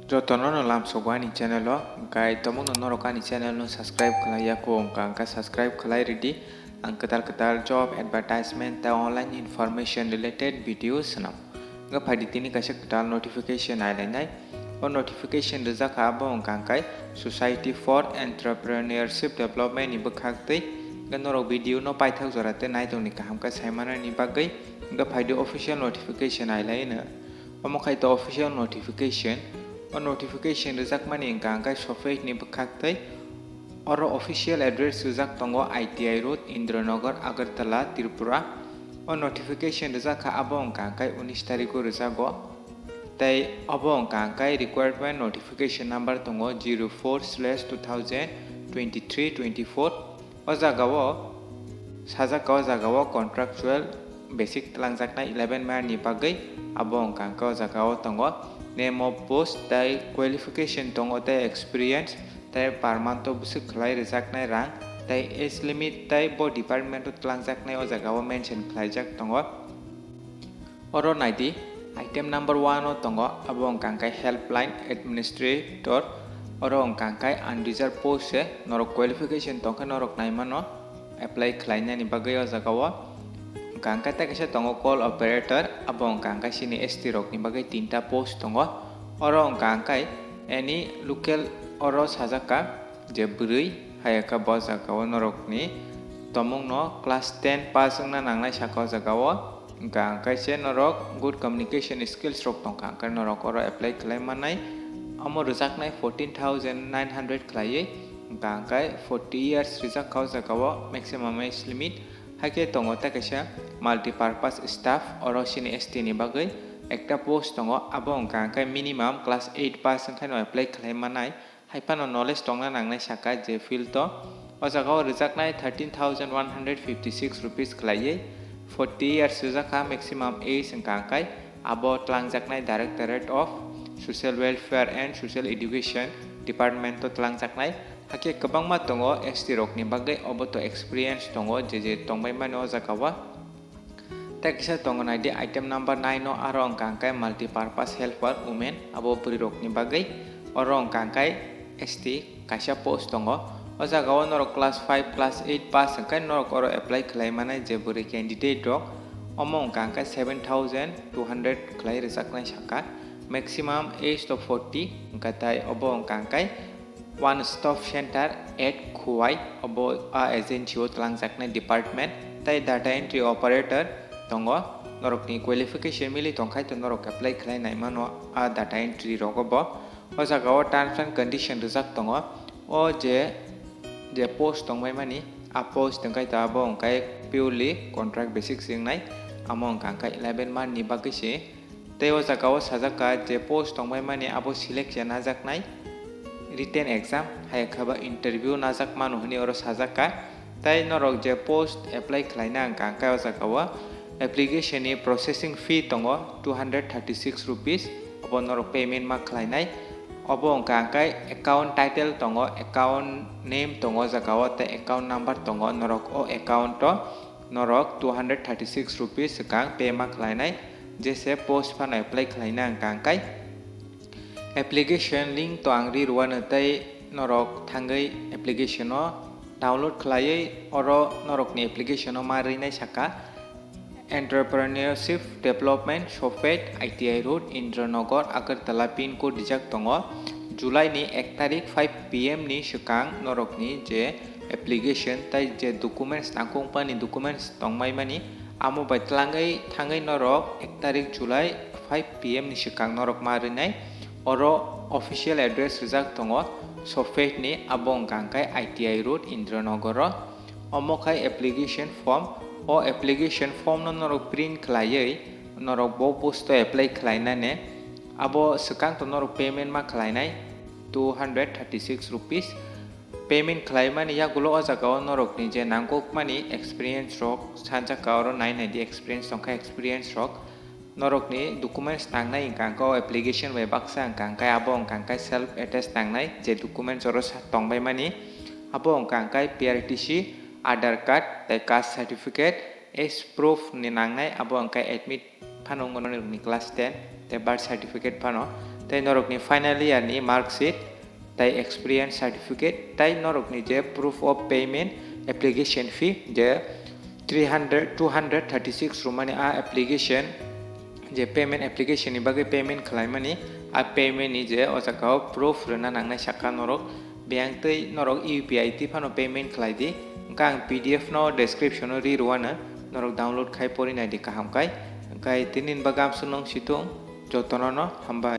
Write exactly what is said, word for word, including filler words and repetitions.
Jotono no lamsogo ani channel o, hwnkhe tomokno norok ani channel no subscribe khlai ya kho, wngkha hwnkhe subscribe khlai ridi. Ang kwtal kwtal job advertisement tei online information related video swnam. Wngkha phaidi tini kaisa kwtal notification nailainai. O notification rijak kha abo wngkha hwnkhe Society for Entrepreneurship Development ni bwkhak twi. Wngkha norok video no paithak jora tei naitongni kaham khe saimanani bagwi. Wngkha phaidi official notification nailaino. Omo khai to official notification. O notification rijakmani wngkha hwnkhe Sofej ni bwkhak tei. Oro official address rijak tongo I T I Road, Indranagar, Agartala, Tripura. O notification rijak kha abo wngkha hwnkhe unis tarikh o rijago. Tei obo wngkha hwnkhe requirement notification number tongo zero four slash two thousand twenty-three twenty-four. O jagao sajak kha, o jagao contractual basic twlangjaknai eleven mile ni bagwi. Abo wngkha hwnkhe o jagao tongo name of post tei qualification tongo tei experience tei per month o bwswk khlai rijaknai rang tei age limit tei bo department o twlangjaknai o jagao mention khlaijak tongo. Oro naidi, item number one o tongo, abo wngkha hwnkhe helpline administrator. Oro wngkha hwnkhe unreserved post se, norok qualification tongkhe norok naimano apply khlainani bagwi o jagao. Wngkha hwnkhe tei kaisa tongo call operator, abo wngkha hwnkhe chini S T rokni bagwi tinta post tongo. Oro wngkha hwnkhe any local, oro sajak kha je bwrwi, hayakha bo jagao norokni tomungno class ten pass wngna nangnai sakha o jagao. Wngkha hwnkhe se norok good communication skills rok tongkha, hwnkhe norok oro apply khlai mannai. Omo rwjaknai fourteen thousand nine hundred khlaiwi, wngkha hwnkhe forty years rijak kha o jagao maximum age limit. Haikhe tongo tei kaisa multipurpose staff, oro chini S T ni bagwi ekta post tongo, abo wngkha hwnkhe minimum class eight pass wngkhaino apply khlai mannai. Hai phano knowledge tongna nangnai sakha je field o. O jagao rwjaknai thirteen thousand one hundred fifty six rupees khlaiwi, forty years rwjakha maximum age wngkha hwnkhe abo twlangjaknai Directorate of Social Welfare and Social Education Department o twlangjaknai. Hakhe kwbangma tongo S T rokni bagwi, obo to experience tongo je je tongbai mani o jagao. Tei kisa tongo naidi item number nine o, aro wngkha hwnkhe multipurpose helper women, abo bwrwi rokni bagwi. Oro wngkha hwnkhe S T kaisa post tongo. O jagao norok class five, class eight pass hwnkhe norok oro apply khlai mannai je bwrwi candidate rok. Omo wngkha hwnkhe seven thousand two hundred khlai rwjaknai sakha. Maximum age to forty wngkha, tei obo wngkha hwnkhe One Stop Center at Khowai, obo a agency o twlangjaknai department, tei data entry operator tongo. Norokni qualification mili tongkhai to norok apply khlai naimano a data entry rogo bo. O jagao terms and condition rijak tongo. O je, je post tongbai mani, a post wngkhai to abo wngkhai purely contract basis wngnai, amo wngkha hwnkhe eleven month ni bagwi se. Tei o jagao sajak kha je post tongbai mani abo selection najaknai written exam, hai khe ba interview najak mano hwnwi oro sajak kha. Tei norok je post apply khlaina wngkha hwnkhe o jagao application ni processing fee tongo two hundred thirty six rupees, obo norok payment ma khlainai. Obo wngkha hwnkhe account title tongo, account name tongo o jagao, tei account number tongo, norok o account o norok two hundred thirty six rupees swkang pay ma khlainai, jese post phano apply khlaina wngkha hwnkhe. Application link to ang ri rwano tei norok thangwi application o download khlaiwi oro norokni application o ma rinai sakha. Entrepreneurship Development, Sofej, I T I Road, Indranagar, Agartala pin code rijak tongo. July ni ek tarik five P M ni swkang norokni je application tei je documents nangkukmani documents tongmaimani, amo bai twlangwi thangwi norok ek tarik July five P M ni swkang norok ma rinai. Oro official address rijak tongo Sofej ni, abo wngkha hwnkhe I T I Road, Indranagar o. Omo khai application form, o application form no norok print khlaiwi norok bo post o apply khlainani. Abo swkang to norok payment ma khlainai two hundred thirty six rupees. Payment khlaimani yagulo o jagao norokni je nangkukmani experience rok sanjak kha, oro nai naidi experience tongkha, experience rok. Norokni documents nangnai wngkha hwnkhe o application bai baksa wngkha hwnkhe abo wngkha hwnkhe self attest nangnai je documents oro sa-, tongbaimani, abo wngkha hwnkhe P R T C, Aadhaar card tei caste certificate, age proof ni nangnai, abo wngkha admit phano wngwi norokni class ten tei birth certificate phano. tei norokni final year ni mark sheet, tei experience certificate, tei norokni je proof of payment application fee je three hundred, two hundred thirty six romani a application, je payment application ni bagwi payment khlaimani, a payment ni je o jaga o proof rwna nangnai saka norok, biyang tei norok U P I twi phano payment khlai di. Hwnkhe ang P D F no description o ri rwano, norok download khai pori nai di kaham khai. Hwnkhe tini ni bagwi amsuk nung situng, jotono no hambai.